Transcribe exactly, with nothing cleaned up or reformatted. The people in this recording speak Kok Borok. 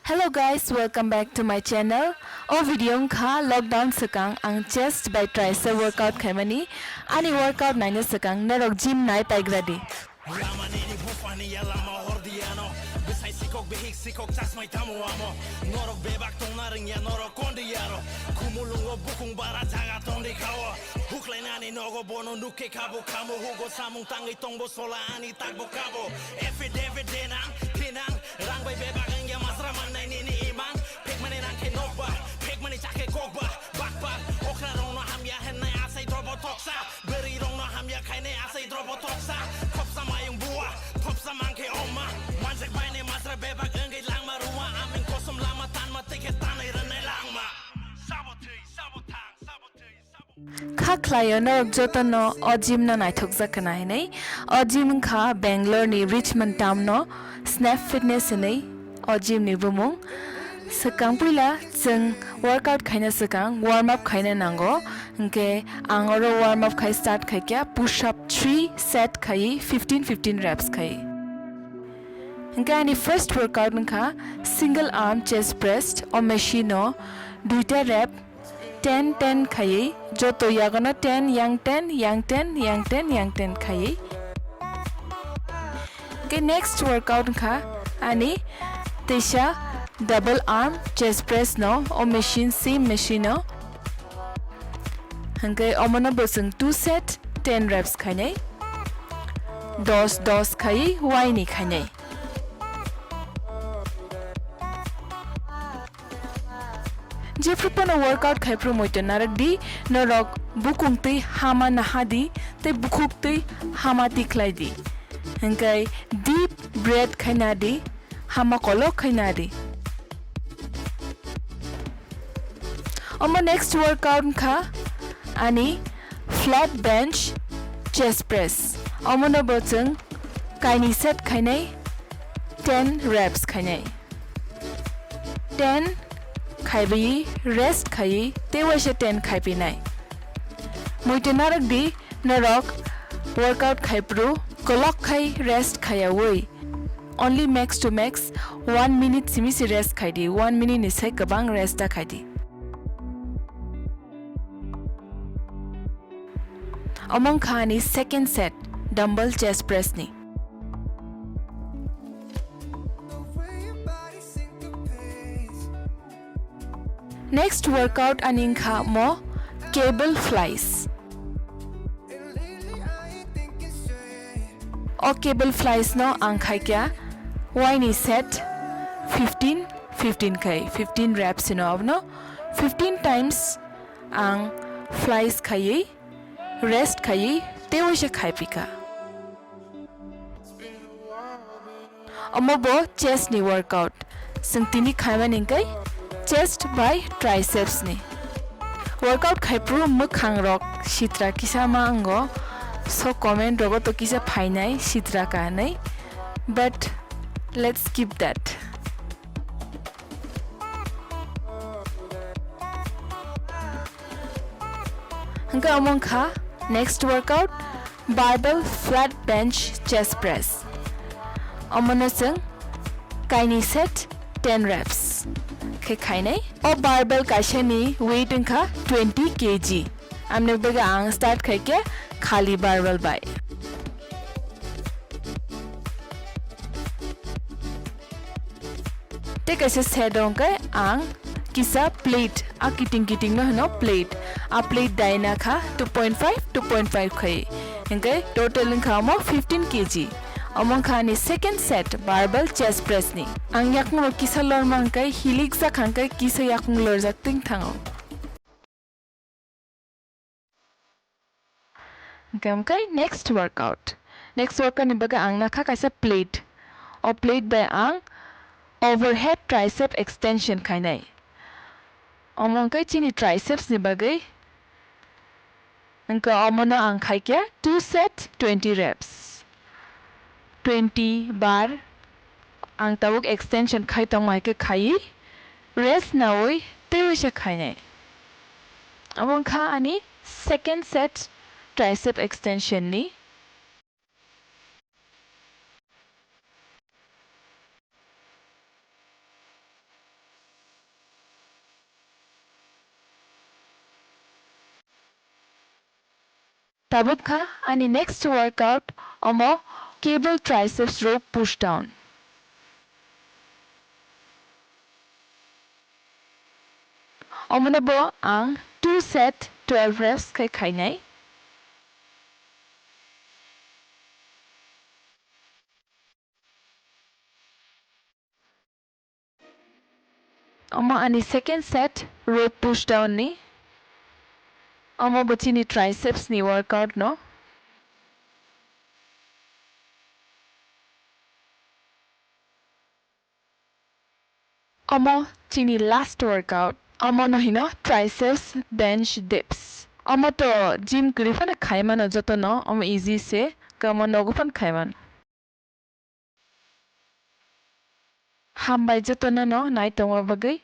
Hello guys, welcome back to my channel. O video wngkha lockdown swkang ang chest bai tricep workout khaimani. Ani workout naina swkang norok gym nai paigradi. Lama nini buphani ya lama hordi ano. Bwsai sikok bihik sikok chasmai tamo amo. Norok bebak tongna rwngya norok kondi yaro. Khumulungo bukung bara jaga tongdi khao. Huklainani nogo bono nukke kabo kamo hugo samung tangwi tongbo sola ani takbo kabo. Affidavit denang thinang rang bai bebak wngya masra mannai nini imang. Phekmani nangkhe nokbar phekmani chakhe kokbar bakbar okra rongno hamya hennai asai drobo toksa. Bwrwi rongno hamya khainai asai drobo toksa. Thopsa mayung bua thopsa mangkhe oma. Manjak bainai masra bebak wngwi langma rua aming kosom lama tanma tei khe tanai rwnai langma. Sabo thwi sabo thang sabo thwi sabo. Kha khlaio norok jotono o gym no naithokjak khna hinwi. O gym wngkha Bangalore ni Richmond town no Snap Fitness hinwi o gym ni bumung. Swkang puila chwng workout khaina swkang warm up khaina nango. Hinkhe ang oro warm up khai start khaikha push up three set khaiwi fifteen fifteen reps khai. Hinkhe ani first workout wngkha single arm chest press o machine o duita rep ten ten khaiwi joto yagono ten yang ten yang ten yang ten yang ten khaiwi. Hinkhe next workout wngkha ani teisa double arm chest press no o machine same machine o. Hinkhe omono bo chwng two set ten reps khainai. Dos dos khaiwi waini khainai. Jephru phano workout khai phru muitu narwk di, norok bukung twi hama naha di, tei bukhuk twi hama tikhlai di. Hinkhe deep breath khai na di, hama kolok khai na di. Omo next workout wngkha ani flat bench chest press. Omono bo chwng kaini set khainai, ten reps khainai. Ten khaiwi rest khaiwi tei waisa ten khaipinai. Muitu narwk di norok workout khaiphru kolok khai rest khaiyawi. Only max to max one minute simi si rest khaidi, one minute ni sai kwbang rest da khaidi. Omo wngkha ani second set dumbbell chest press ni. Next workout ani wngkha mo cable flies. O cable flies no ang khaikha waini set fifteen fifteen khai fifteen reps hino abono fifteen times ang flies khaiwi rest khaiwi tei waisa khaipikha. Omo bo chest ni workout. Chwng tini khaimani hwnkhe chest bai triceps ni. Workout khai phuru mwkhang rok sitra kisa ma wngo. So comment rogo to kisa phainai sitra ka hinwi. But let's skip that. Hwnkhe omo wngkha next workout, barbell flat bench chest press. Omono chwng kaini set ten reps khe khainai. O barbell kaisani weight wngkha twenty K G. Amni bagwi ang start khaikhe khali barbell bai. Tei kaisa set o hwnkhe ang kisa plate, a kiting kiting no hwno plate, a plate daina kha two point five, two point five khai. Hwnkhe total wngkha omo fifteen K G. Omo wngkha ani second set barbell chest press ni. Ang yakung rok kisa lorma hwnkhe hilik jak hwnkhe kisa yakung lorjak twing thango. Hwnkhe, hwnkhe next workout. Next workout ni bagwi ang nakha kaisa plate. O plate bai ang overhead tricep extension khainai. Omo hwnkhe chini triceps ni bagwi. Hwnkhe omono ang khaikhe two set twenty reps. Twenty bar ang tabuk extension khai tongma hai khe khaiwi rest nawi tei waisa khainai. Abo wngkha ani second set tricep extension ni. Tabuk kha ani next workout, omo cable triceps rope push down. Omono bo ang two set twelve reps khe khainai. Omo ani second set rope push down ni. Omo bo chini triceps ni workout no. Omo chini last workout. Omo no hino triceps bench dips. Omo to gym kwrwi phano khai mano joto no, omo easy se, kamo nogo phano khai mano. Hambai joto no no nai tongma bagwi.